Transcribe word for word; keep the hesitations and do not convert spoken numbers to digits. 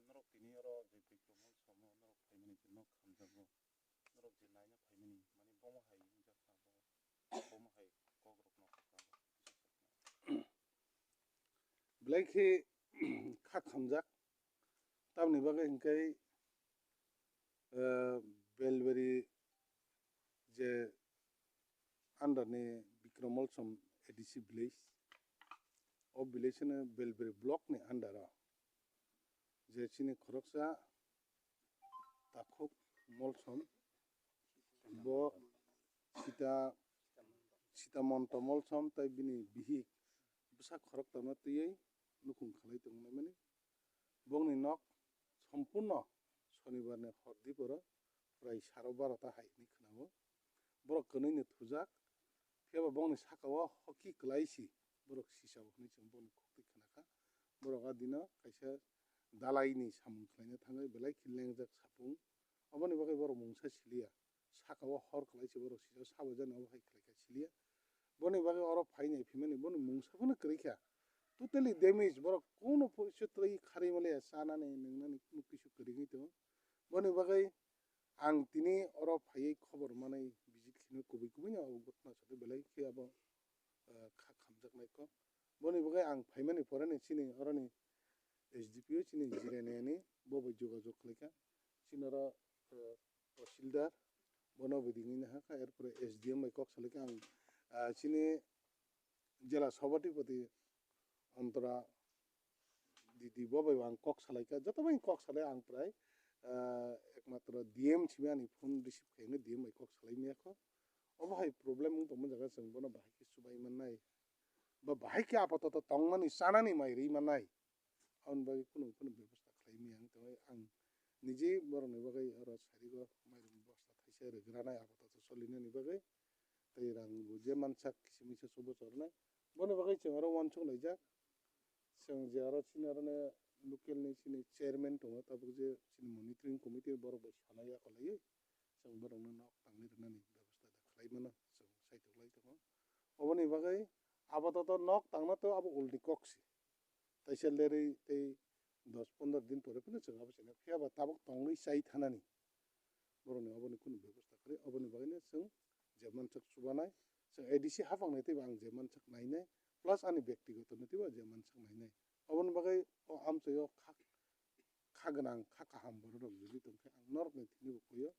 Norok tini oro je Bikram Mol somo norok phaimani je nok hamjakgo, norok je naina phaimani, mane bomo hai wngjakha, bo-, bomo hai kokrokno belai khe kha khamjak. Tamni bagwi hwnkhe, eh, Belbari je under ni Bikram Molsom A D C village, o village no Belbari block ni under o je chini khoroksa Takhuk Molsom, bo Sita, Sita Monto Molsom tai bini bihik bwsa khoroktorno twiwi nukhung khalai tongmani. Bongni nok sompurno sonibarni hor diporo prai saro barota hai hwnwi khwnao. Borok kwnwino thujak, phiya ba bongni saka-o hoki kwlai si borok sisao hwnwi chwng boni khuktwi khna kha. Borok a dino kaisa dalaini samung khlaina thangwi belai khe lengjak sapung. Aboni bagwi borok mungsa siliya. Saka-o hor kwlai se borok sijak sabo jani obo hai khlai kha siliya. Boni bagwi oro phainai phimani boni mungsa phano kwrwi kha. Totally damage, borok kuno poiso twlwi kharwi maliya, chanani nwngnani kuno kisu kwrwi wngwi tongo. Boni bagwi ang tini oro phaiwi khobor manwi visit khainai kubui kubui no abo gotna sadi belai khe abo, eh, kha khamjaknai kok. Boni bagwi ang phaimani porani chini oroni S D P O chini Jiraniani bo bai jogajog khlaikha. Chini oro, eh, Tahsildar bono bo ringwi nahakha, erpore S D M bai kok salaikha ang, ah, chini jela sobhatipati Antora didi bo bai ang kok salaikha, joto bai kok salai ang prai, ah, ekmatro D M simi ani phone receive khaina D M bai kok salai miyakho. Obo hai problem wng tongma jaga chwng bono bahai khe chubai mannai. Ba bahai khe apatoto tongmani chanani mai rwi mannai. Aboni bagwi kunu kunu bebosta khlai maya wng tongwi ang niji borokni bagwi oro sarigo mairum bosta thaisa rwgranai apatoto solinani bagwi. Tei rang bo je mansak kisi misa chubo chornai. Boni bagwi chwng oro uansuk laijak. Chwng je oro chini oro ne local ni chini chairman tongo, tabuk je chini monitoring committee borok bai sanai yakolaiwi. Chwng borokno nok tangwi rwnani bebosta da khlai mano, chwng saitok lai tongo. Oboni bagwi apatoto nok tangna to abo ulni kok se. Taisa lerwi tei dos pondro din pore phano chwng abo china phiya ba tabuk tongwi chai thanani. Borokni oboni kunu bebosta kwrwi, oboni bagwino chwng je mansak chubanai, chwng A D C haphang nai teibo ang je mansak nainai, plus ani bektigoto nai teibo je mansak nainai. Oboni bagwi o amchaio kha, kha gwnang, kha kaham borok rok jodi tongkhe ang norokni thwinibo khuio.